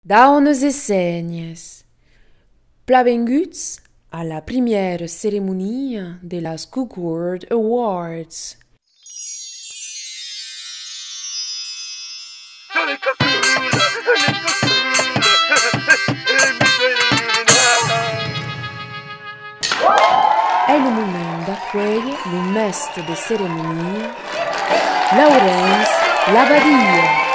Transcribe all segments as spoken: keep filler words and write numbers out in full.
Daunas e sénhers, plan venguts a la primièra ceremonia de las Cucurd Awards. Es lo moment d'acuélher lo mèste de ceremonia, Laurenç Labadia.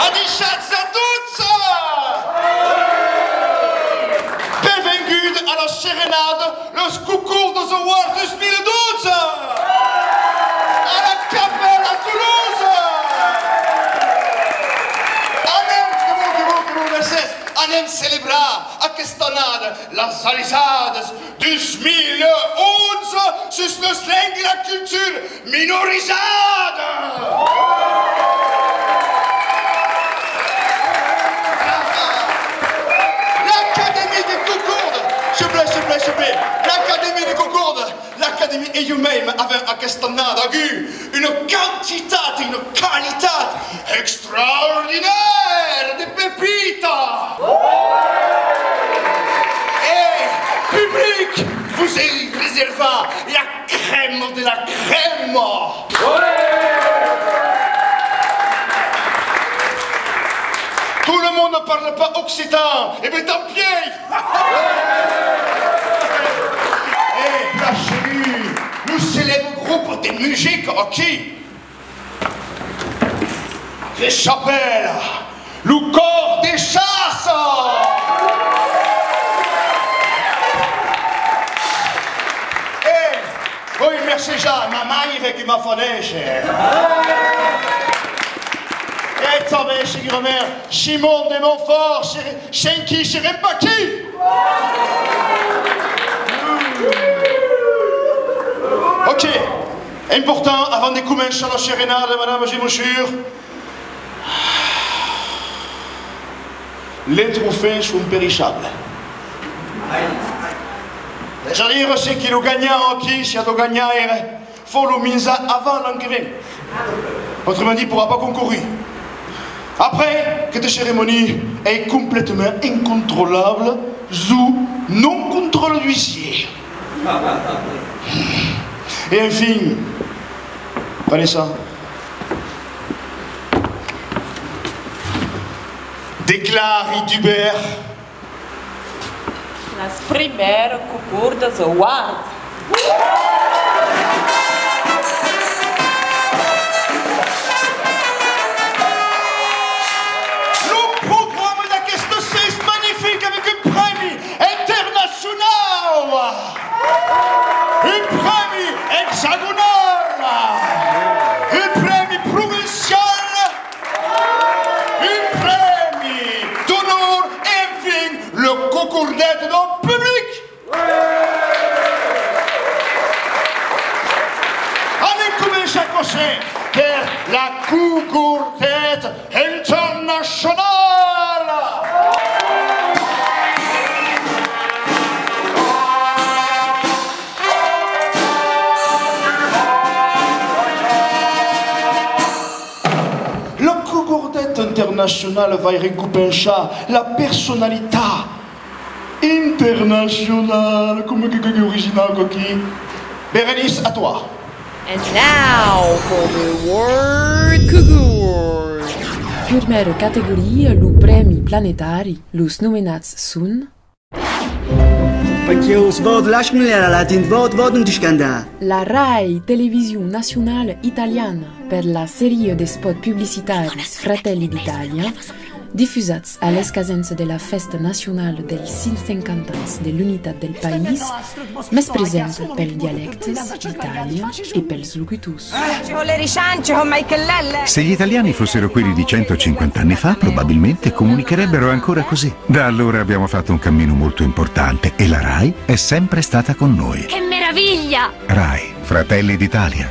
Adishatz a tots! Benvengut a la serenada Los Cucurd Awards dos mil dotze! A la Capèla, a Tolosa! Anem, que bon, que bon, que bon, mercés! Anem celebrar aquesta annada las alisadas dos mil onze sus las lengas e la cultura minorizada! L'Acadèmia de Concorde, s'il vous plaît, s'il vous plaît, s'il vous plaît, l'Acadèmia de Concorde, l'Acadèmia e ieu mème avèm aquesta annada agut una quantitat e una qualitat extraordinària de pepitas! E, public, vos ai reservat la crème de la crème! Tout le monde ne parle pas occitan, et bien tant pis! Eh, plan segur, lo celèbre grop de musica aquí, que s'apèla lo Còr de Chaça! Eh, vòi mercejar ma maire que m'afadeish. E tanben, segurament, Simon de Montfort, se-, sens qui serem pas aquí! Ok, important, avant de començar la serenada, madamas e monsurs, les trophées sont périssables. Es a dire, se que lo ganhant aquí, se a de ganhaire, fau lo minjar avant l'an que ven. Autrement dit, pourra pas concourir. Après, aquesta ceremonia es completament incontrolable, sous non-contrôle d'huissier. E enfin, Vanessa, declari dubèrt las primièras Cucurd Awards. Lo programa d'aquesta es magnific, avec un prèmi internacional, un prèmi exagonal, un prèmi provincial, un prèmi d'onor e, enfin, lo Cucurdet del public! Anem començar, cossí, per la Cucurdet Internacionala! La Cucurdet Internacionala vai recompensar la personalitat internacionala, coma que, que, que original, coquí. Bérénice, à toi. And now for the World Cucurd. Primièra categoria, lo prèmi planetari. Los nomenats son: Paquiaus, vòt, lach, mulher, latin, vòt, vòt, un discandà. La RAI, Television Nacionala Italiana, per la seria de spòts publicitaris Fratelli d'Italia, difusats a l'escasença de la Fèsta Nacionala dels cent cinquanta ans de l'Unitat del País, mès presenta pels dialèctes d'Itàlia e pels locutors. Se gli italiani fossero quelli di centocinquanta anni fa, probabilmente comunicherebbero ancora così. Da allora abbiamo fatto un cammino molto importante e la RAI è sempre stata con noi. Che meraviglia! RAI, Fratelli d'Italia.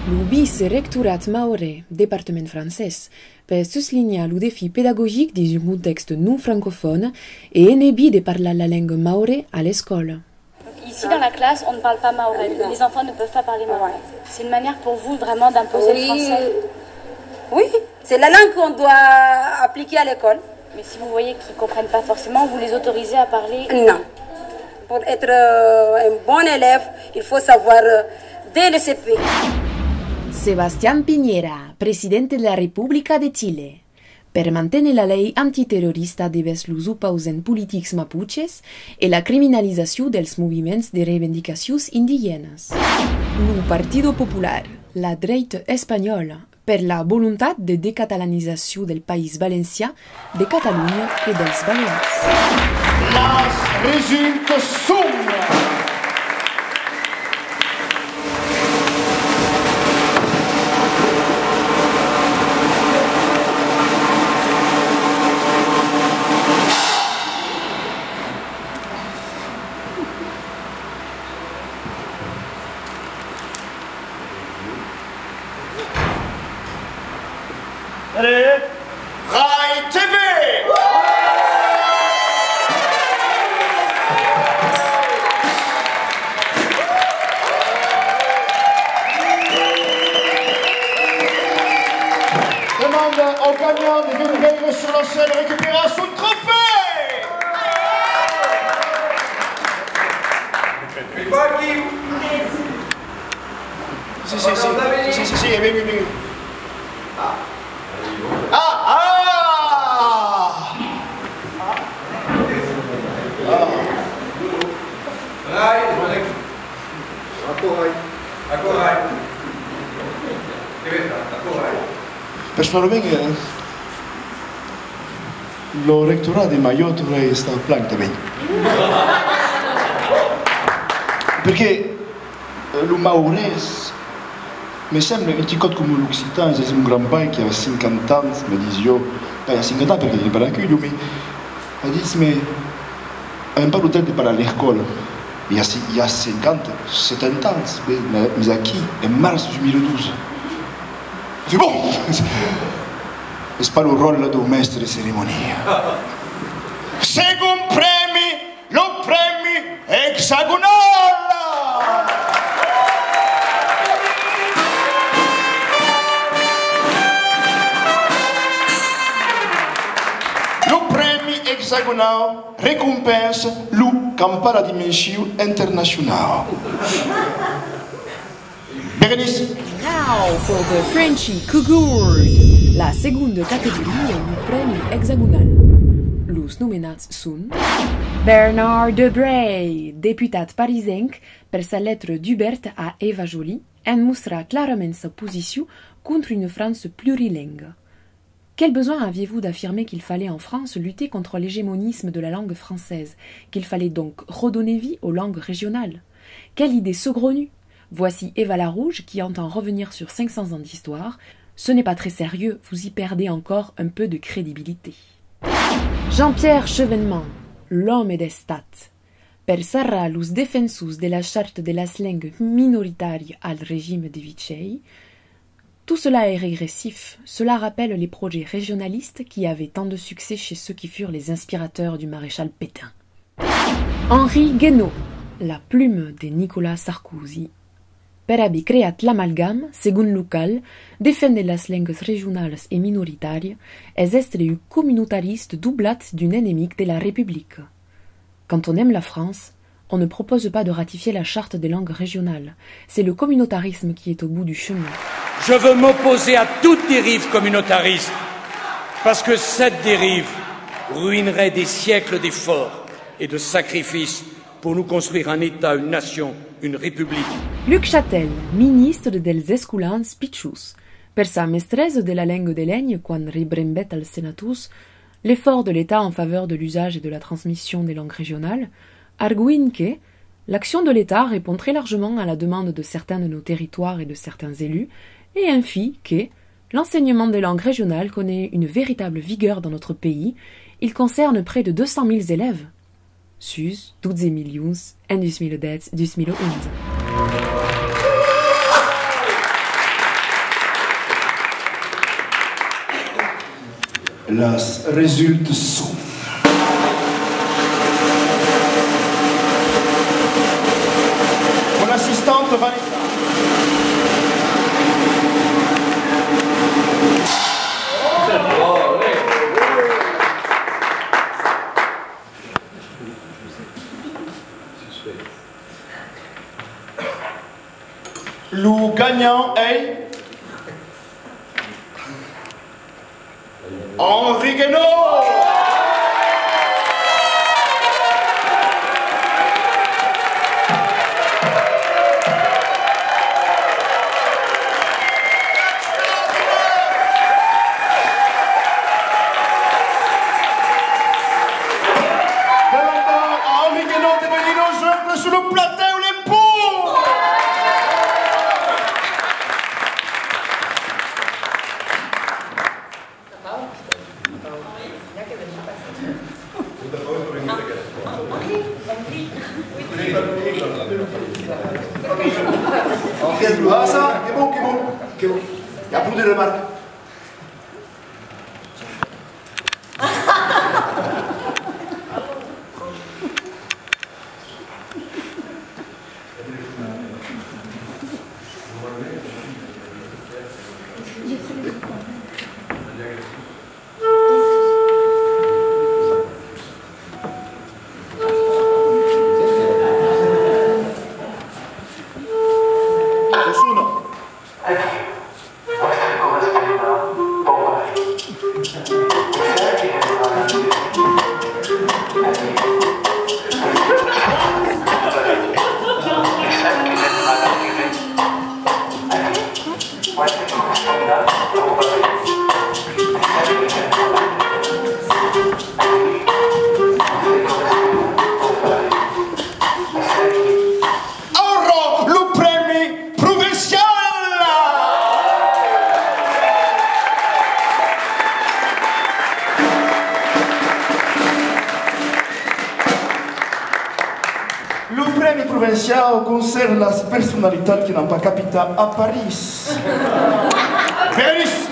Lo vicerectorat maorés, departament francés, per suslinhar lo defí pedagogic dins un contèxt non francofòn e enebir de parlar la lenga maoré a l'escòla. Ici, dans la classe, on ne parle pas mahorais. Les enfants ne peuvent pas parler mahorais. C'est une manière pour vous vraiment d'imposer le français ? Oui, c'est la langue qu'on doit appliquer à l'école. Mais si vous voyez qu'ils comprennent pas forcément, vous les autorisez à parler ? Non. Pour être, euh, un bon élève, il faut savoir, euh, dès le C P. Sebastián Piñera, president de la Republica de Chile. Per manténer la lei antiterrorista devèrs los opausents politics mapuches e la criminalizacion dels moviments de reivindicacions indigènas. Lo Partido Popular, la dreita espanhòla, per la volontat de decatalanizacion del País Valencià, de Catalonha e dels Balears. Las resultas son... Allez, Rai T V. Demande au gagnant de venir sur la scène récupérer son trophée. Si, si, si. Si, si, si, si, veni, veni. Ah, ah! Ah! Rai, Rai. Aquò Rai. Aquò Rai. Que ben, aquò Rai. Personalament, eh, lo rectorat de Maiòt auriá estat plan tanben. Perque Eh, lo maorés, me sembla un ticòt coma l'occitan, es un grand pair qui a cinquanta ans, me disiá, pas i a cinquanta ans, perque teni pas la culha, mas a dit, mas avèm pas lo temps de parlar a l'escòla. I a ci-, i a cinquanta, setanta ans, ben, mas aquí, en març dos mila dotze. Fai bon! Es pas lo ròtle dau mèstre de ceremonia. Segond prèmi, lo prèmi Exagonal! Lo prèmi Exagonal recompensa lo campar la dimension internacional. Berenice. Now for the Frenchy Cougard! La segonda categoria, lo prèmi Exagonal. Los nomenats son Bernard Debré, deputat parisenc, per sa letra dubèrta a Eva Joly, en mostrar clarament sa posicion contra una França plurilenga. Quel besoin aviez-vous d'affirmer qu'il fallait en France lutter contre l'hégémonisme de la langue française, qu'il fallait donc redonner vie aux langues régionales ? Quelle idée saugrenue ! Voici Eva Larouge qui entend revenir sur cinq cents ans d'histoire. Ce n'est pas très sérieux, vous y perdez encore un peu de crédibilité. Jean-Pierre Chevènement, l'òme d'Estat. Per sarrar los defensors de la charta de las lengas minoritàrias al regime de Vichy, tout cela est régressif, cela rappelle les projets régionalistes qui avaient tant de succès chez ceux qui furent les inspirateurs du maréchal Pétain. Henri Guénot, la pluma de Nicolas Sarkozy. Per aver creat l'amalgam, segon lo qual defendre las lengas regionalas e minoritàrias es èstre un comunautaristi doblat d'un enemic de la Republica. Quand on aime la France, on ne propose pas de ratifier la charte des langues régionales. C'est le communautarisme qui est au bout du chemin. Je veux m'opposer à toute dérive communautariste, parce que cette dérive ruinerait des siècles d'efforts et de sacrifices pour nous construire un État, une nation, une république. Luc Chatel, ministre dels Escolans Pichons, per sa mestresa de la lenga de lenha quan rebrembèt als senators l'effort de l'État en faveur de l'usage et de la transmission des langues régionales, arguint que l'action de l'État répond très largement à la demande de certains de nos territoires et de certains élus, et enfin que l'enseignement des langues régionales connaît une véritable vigueur dans notre pays. Il concerne près de deux cent mille élèves. Sus dotze milions en dos mila dètz, dos mila onze. Las resultas son... Mon assistanta Vanessa. Lo ganhant es Henri Guénaud! Demandam a Henri Guénaud de venir nos joindre sur lo platèu, les pauvres! Ah, ça, c'est bon, c'est bon, c'est bon. Il y a plus de remarques. Aura lo prèmi provincial! Lo prèmi provincial concèrna las personalitats que n'an pas capitat a París. París!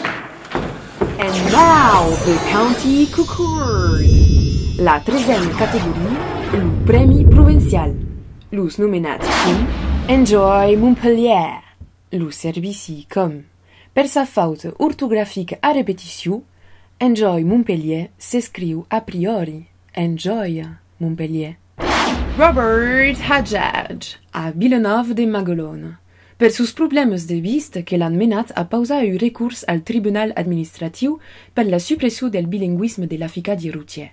And now, the County Concours! La tresena categoria, lo prèmi provincial. Los nomenats son Enjoy Montpelhièr, lo servici com: per sa fauta ortografica a repeticion, Enjoy Montpelhièr s'escriu a priori Enjoia Montpelhièr. Robert Hajjaj, a Vilanòva de Magalona, per sos problèmas de vista que l'an menat a pausar un recors al Tribunal Administratiu per la supression del bilingüisme de l'aficadi rotièr.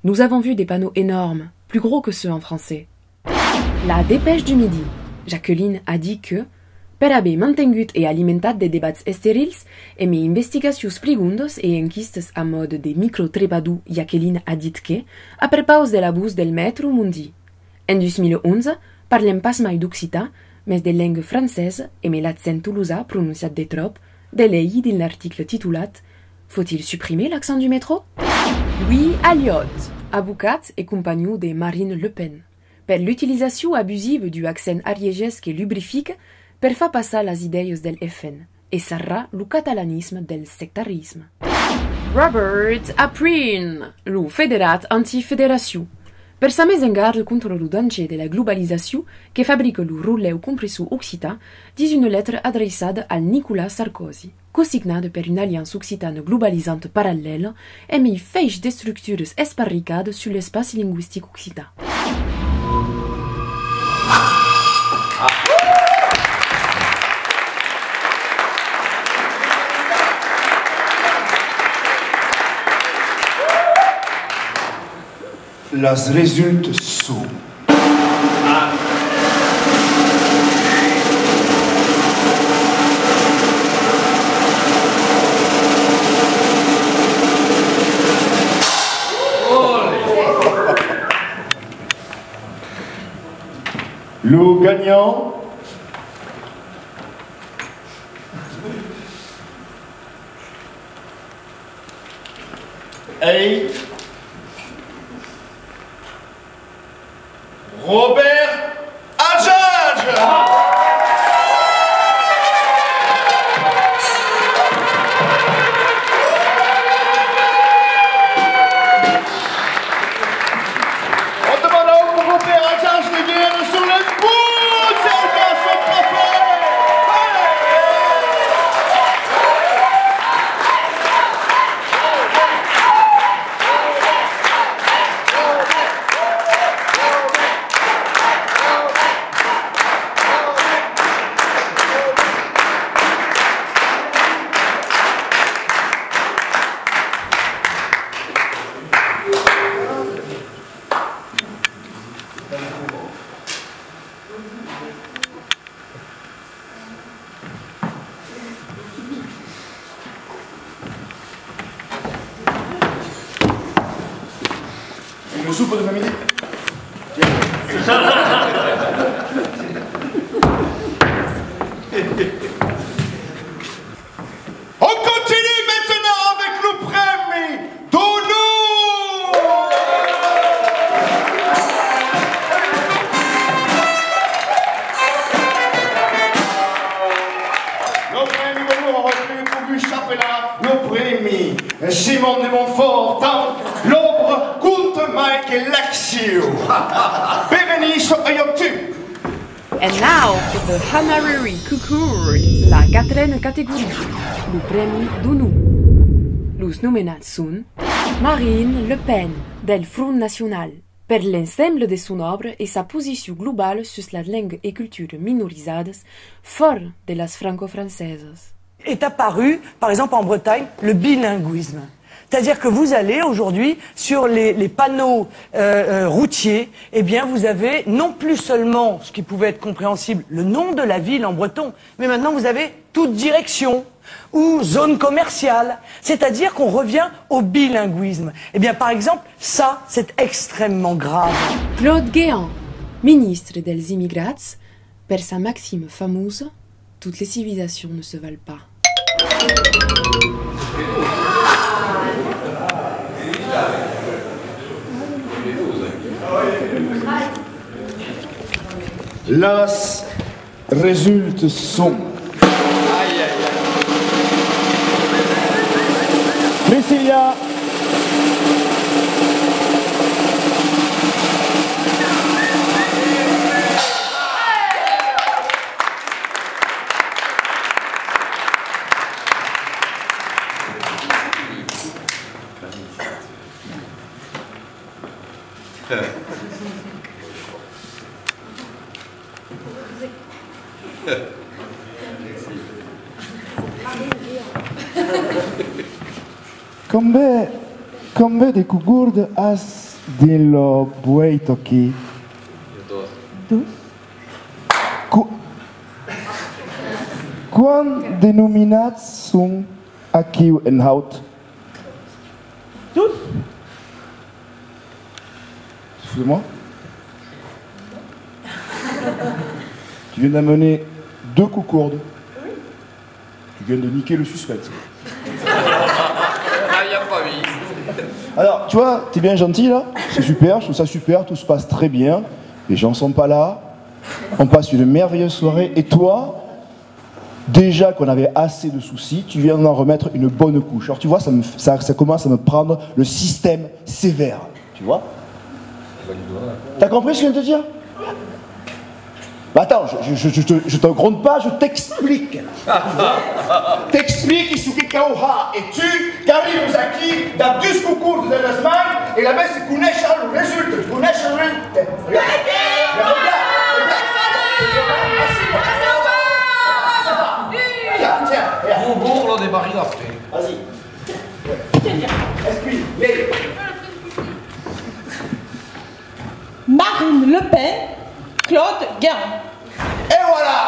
Nous avons vu des panneaux énormes, plus gros que ceux en français. La Dépêche du Midi, Jacqueline a dit que, per aver mantengut e alimentat de debats esterils, emé investigacions prigondas e enquistas a mòde de microtrepador, Jacqueline a dit que, a prepaus de l'abús del mètro, mon Diu. En dos mil onze, parlem pas mai d'occitan, mes de lenga francesa, emé l'accent tolosan prononciat de tròp, de lei dins l'article titolat: Faut-il supprimer l'accent du métro? Louis Alliot, avocat e companhon de Marine Le Pen, per l'utilizacion abusiva d'un accent ariegés que lubrifica per far passar las idèias del FN e sarrar lo catalanisme del sectarisme. Robert Aprin, lo federat antifederacion, per sa mesa en garda contra lo dangièr de la globalizacion que fabrica lo rotllèu compressor occitan dins una letra adreçada al Nicolas Sarkozy, cosignada per una aliança occitana globalizanta parallèla, emé fèish d'estructuras esparricadas sus l'espaci lingüistic occitan. Las resultas son... Lo ganhant es Robert Hajjaj! Soupe de midi. On continue maintenant avec le premier d'honneur. Lo prèmi d'onor, lo prèmi Auguste Chapelain, lo prèmi Simon de Montfort, tant l'òbra compta mai que l'accion. Berenice e YouTube. And now for the honorary concours, la quatrena categoria, lo prèmi d'onor. Los nomenats son Marine Le Pen, del Front Nacional, per l'ensemble de son òbra e sa posicion globala sus la lenga e cultura minorizadas fòra de las francofrancesas. Est apparu, par exemple en Bretagne, le bilinguisme. C'est-à-dire que vous allez aujourd'hui sur les, les panneaux, euh, euh, routiers, eh bien vous avez non plus seulement ce qui pouvait être compréhensible, le nom de la ville en breton, mais maintenant vous avez toute direction ou zone commerciale. C'est-à-dire qu'on revient au bilinguisme. Eh bien par exemple, ça, c'est extrêmement grave. Claude Guéant, ministre dels immigrats, per sa maxima famosa: toutes les civilisations ne se valent pas. Las resultas son: Priscilla. Combien, combien de cogordas as dins la boita aquí? Dos. Qu-, quant de nominats son aquiu en haut? Tous. Excusez-moi. Tu viens d'amener deux cogordas. Tu viens de niquer le suspense. Ah, il a pas vu. Alors, tu vois, t'es bien gentil là, c'est super, je trouve ça super, tout se passe très bien, les gens sont pas là, on passe une merveilleuse soirée, et toi, déjà qu'on avait assez de soucis, tu viens d'en remettre une bonne couche. Alors tu vois, ça me, ça, ça commence à me prendre le système sévère. Tu vois ? T'as compris ce que je viens de te dire ? Bah attends, je, je, je, je te, je te gronde pas, je t'explique. T'explique ce que cau har. Et tu, qu'arribes aquí, dab dus cogordas de las mans, e la bèstia coneisha lo resultat, coneisha lo resultat. Regarde, regarde, regarde. Tiens, tiens, regarde. Bonjour, là, des barils après. Vas-y. Excuse, mais Marine Le Pen, Claude Guéant. Et voilà.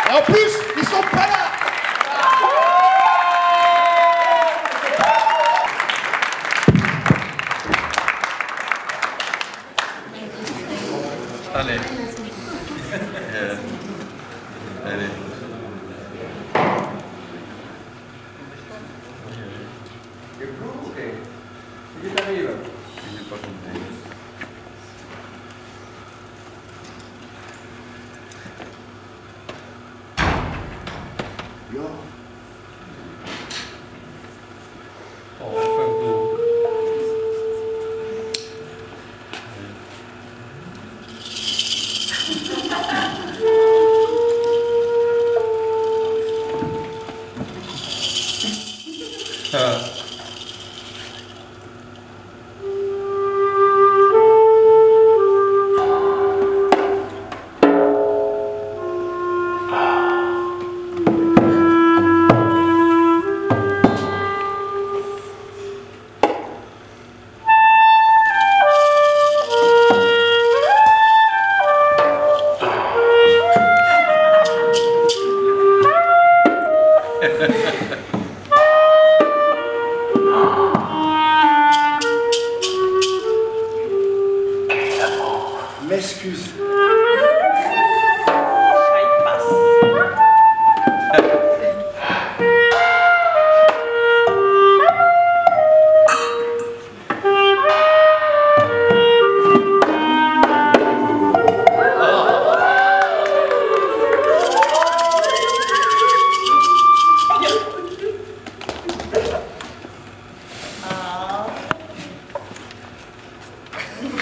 Et en plus, ils sont pas là. Allez. Euh, allez.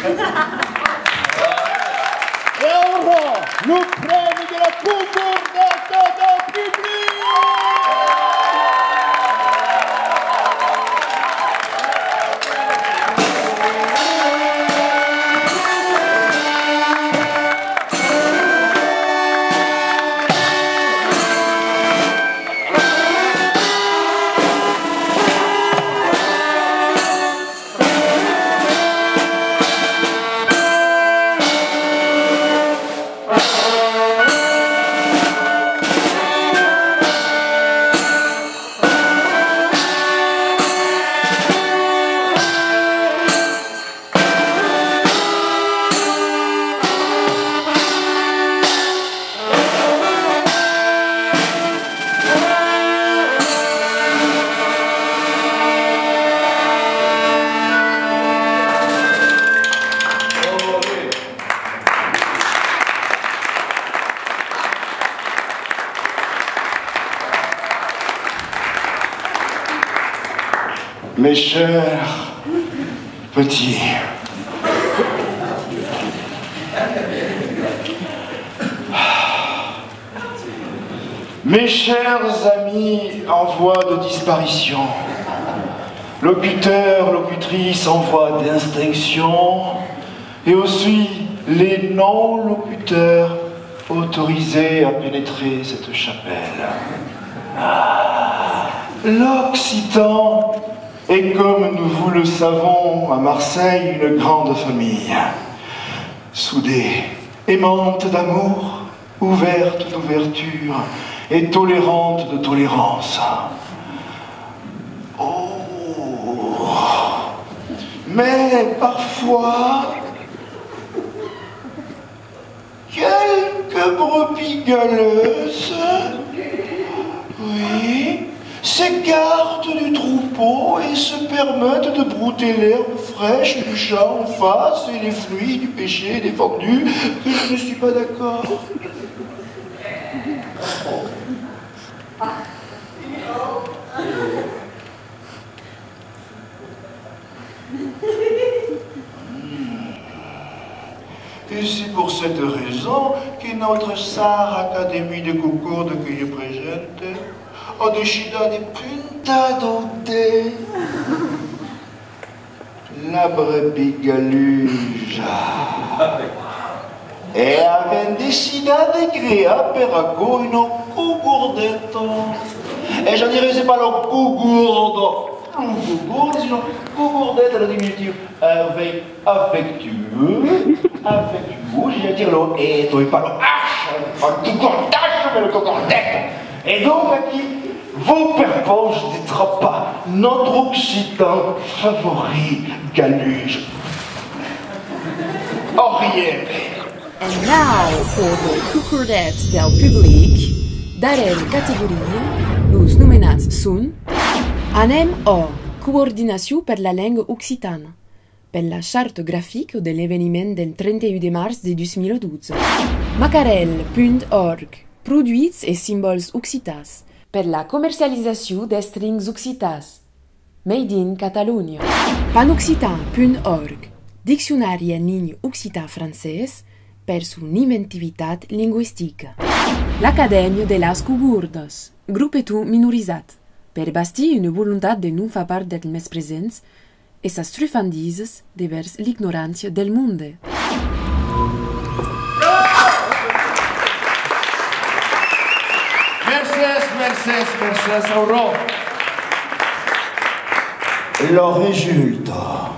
E aura, lo prèmi de la concordata del public! Mes chers petits, mes chers amis en voie de disparition, locuteurs, locutrices en voie d'extinction, et aussi les non-locuteurs autorisés à pénétrer cette chapelle. Ah, l'occitan est, comme nous vous le savons, à Marseille, une grande famille, soudée, aimante d'amour, ouverte d'ouverture et tolérante de tolérance. Oh. Mais parfois, quelques brebis galeuses, oui, s'écartent du troupeau et se permettent de brouter l'herbe fraîche du champ en face et les fruits du péché défendu, que je ne suis pas d'accord. E c'est pour cette raison que notre Star Academy de Cogorda que je présente a décidé de puntar d'autres la brebis galuja. E avèm decidat de crear per aquò una cogordeta. E je dirais, c'est pas la cogorda, la cogorda, sinon cogordeta, le diminutif, avec affectueux, affectueux, je vais dire le E, et pas le H, pas le cogordache, mais le cogordette. Et donc, aquí, vos perpausi de trapar notre occitan favori, galuja. Au rien. And now for the cogordette del public, darrèra categoria, los nomenats son: Anem Òc, Coordinacion per la Lenga Occitana, per la Charta Grafica de l'Eveniment del trenta un de març de dos mila dotze, Macarèl punt òrg, Produits e simbòls occitans, per la comercializacion d'estrinhs occitans, Made in Catalunya, Panoccitan punt òrg, diccionari en linha occitan-francés, per son inventivitat lingüistica, l'Acadèmia de las Cogordas, gropeton minorizat, per bastir una volontat de non far part del mes present e sas trufandisas devèrs l'ignorància del monde. Mercés, mercés, mercés, aurò. Lo resulta.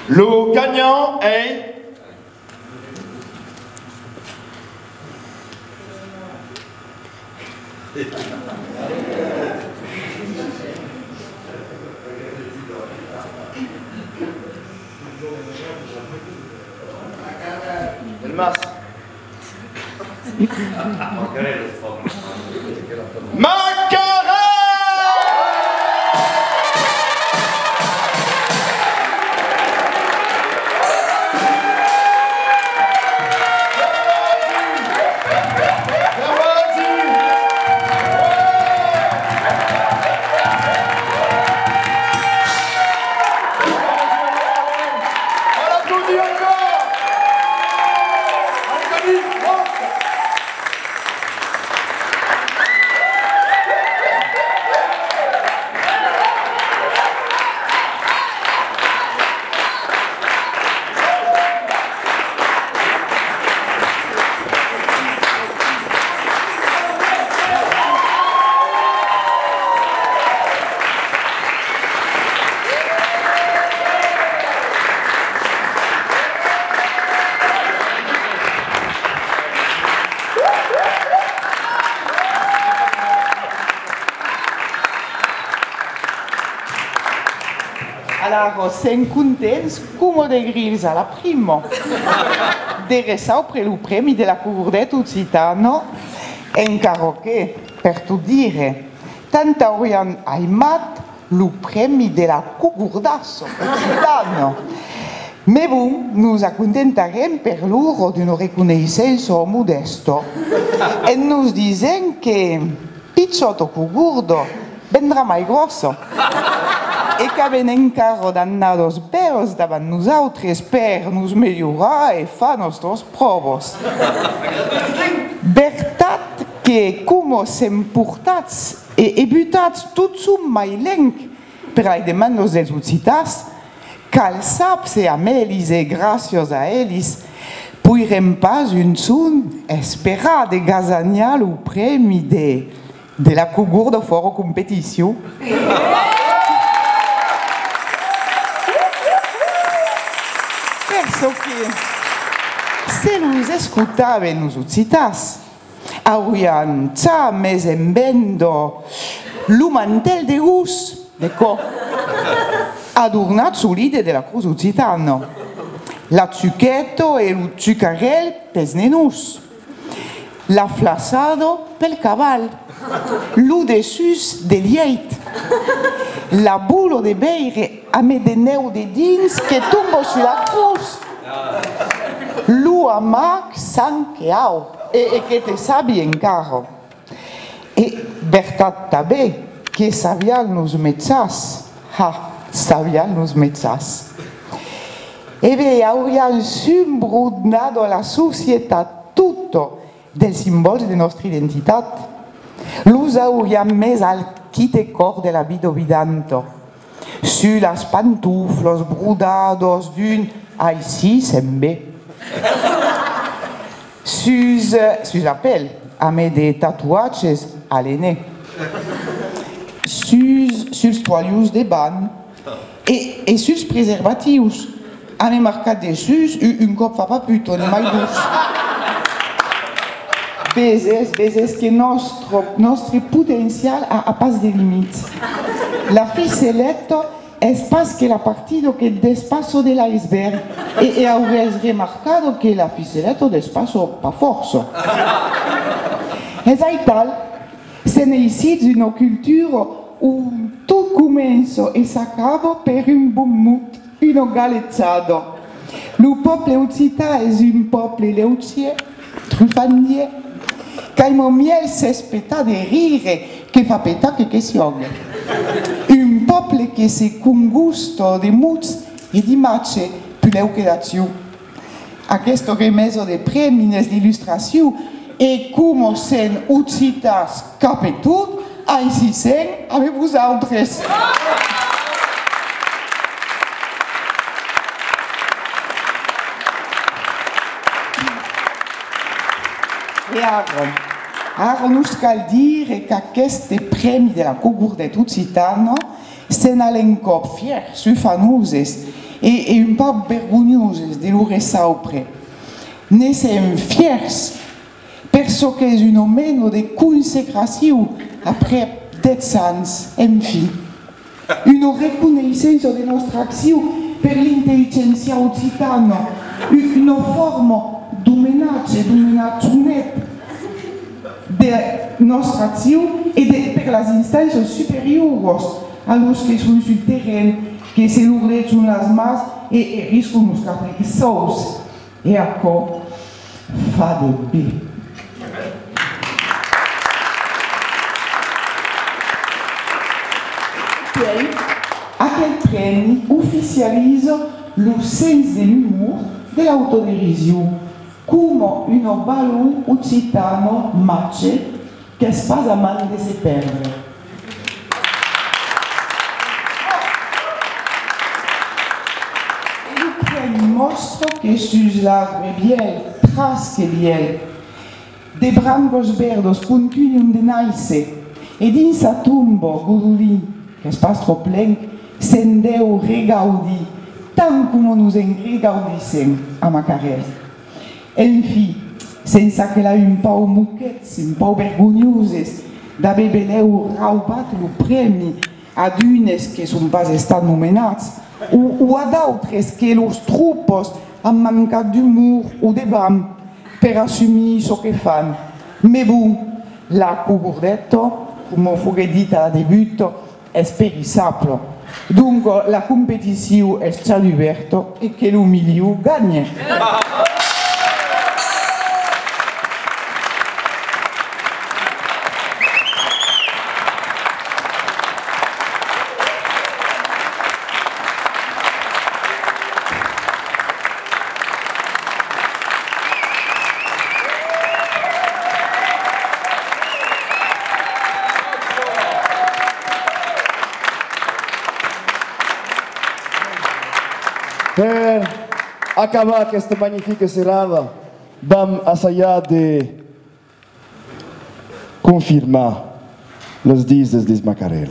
Lo ganhant es Delmas. Macarèl! Alara, sèm contents coma de grilhs a la prima de reçaupre lo prèmi de la Cogordeta Occitana, encara que, per tot dire, tant auriam aimat lo prèmi de la Cogordassa Occitana. Mès bon, nos acontentarem per l'ora d'una reconeissença modèsta, en nos disent que pichòta cogorda vendrà mai gròssa, e qu'avèm encara d'annadas bèlas davant nosautres per nos melhorar e far nòstras pròvas. Vertat que, coma sèm portats e, e butats totjorn mai luènh per las demandas dels occitans, cal sap se amb elis e gràcias a elis poirem pas un jorn esperar de gasanhar lo prèmi de, de la Cogorda Fòra Competicion. Per çò que, se los escotavan los occitans, aurián jamai en venda lo mantèl de gos, de cò, adornat solide de la Crotz Occitana, la chuqueta e lo chucarèl pels nenons, la flaçada pel caval, lo dessús de lièit, la bola de veire amé de nèu dedins que tomba sus la crotz, lo amac sang e au, e, e que te sabi encara. E vertat tanben que sabián los mejans, ha, sabián los mejans. E ben, aurián sumbronat la societat tota dels simbòls de nòstra identitat. Los aurián mes al quite còr de la vida vidanta, sus las pantoflas brodadas d'un "Aicí sèm ben". Sus, sus la pèl, amé de tatuatges a l'enè. Sus, suls toalhons de banh e, e suls preservatius, amé marcat dessús u-, un còp fa pas puta, ne mai dos. Veses, veses que nòstre, nòstre potencial a, a pas de limits. La ficeleta es pas que la partida que despassa de l'iceberg, e, e auriás remarcat que la ficeleta despassa pas fòrça. Es aital, sèm eissits d'una cultura ont tot comença e s'acaba per un bon mot, una galejada. Lo pòble occitan es un pòble leugièr, trufandièr, qu'aima mièlh s'espetar de rire que far petar que, que siòga. Un pòble que se congosta de mots e d'imatges puslèu que d'accion. Aquesta remesa de prèmi n'es l'illustracion, e coma sèm occitans cap e tot, aicí sèm amé vosautres. E ara, ara nos cal dire qu'aqueste prèmi de la Cogordeta Occitana sèm a l'encòp fièrs, ufanoses e, e un pauc vergonhoses de lo reçaupre. Ne sèm fièrs, per çò qu'es una mena de consecracion aprèp dètz ans, enfin. Una reconeissença de nòstra accion per l'intelligéncia occitana, u-, una forma d'omenatge, d'omenatge net de nòstra accion e de, per las instàncias superioras, a los que son sul terren, que se lordejan las mans e, e riscan los caprècs sòus. E aquò fa de ben. Puèi, aquel prèmi oficializa lo sens de l'umor, de l'autoderision, coma una valor occitana màger qu'es pas a mand de se pèrdre. E lo prèmi mòstra que sus l'arbre vièlh, tras que vièlh, de brancas verdas contunhan de nàisser, e dins sa tomba, Godolin, qu'es pas tròp luènh, se'n deu regaudir, tant coma nos en regaudissèm a Macarèl. Enfin, sèm çaquelà un pauc moquets, un pauc vergonhoses d'aver belèu raubat lo prèmi a d'unes que son pas estats nomenats, O, o a d'autres que lors tropas an mancat d'umor o de vam per assumir çò que fan. Mès bon, la cogordeta, coma foguèt dit a la debuta, es perissabla. Donc, la competicion es ja dubèrta e que lo milhor ganhe. Per acabar aquesta magnifica serada, vam assajar de confirmar las dises de Macarèl.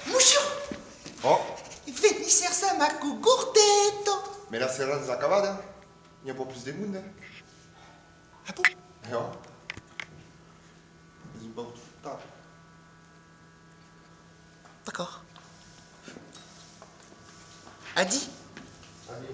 Mossur! Oh! Veni cercar ma cogordeta! Mès la serada es acabada, n'i a pas plus de monde. Ah bon? E ò. Es un pauc tard. D'accord. Adi. Adi.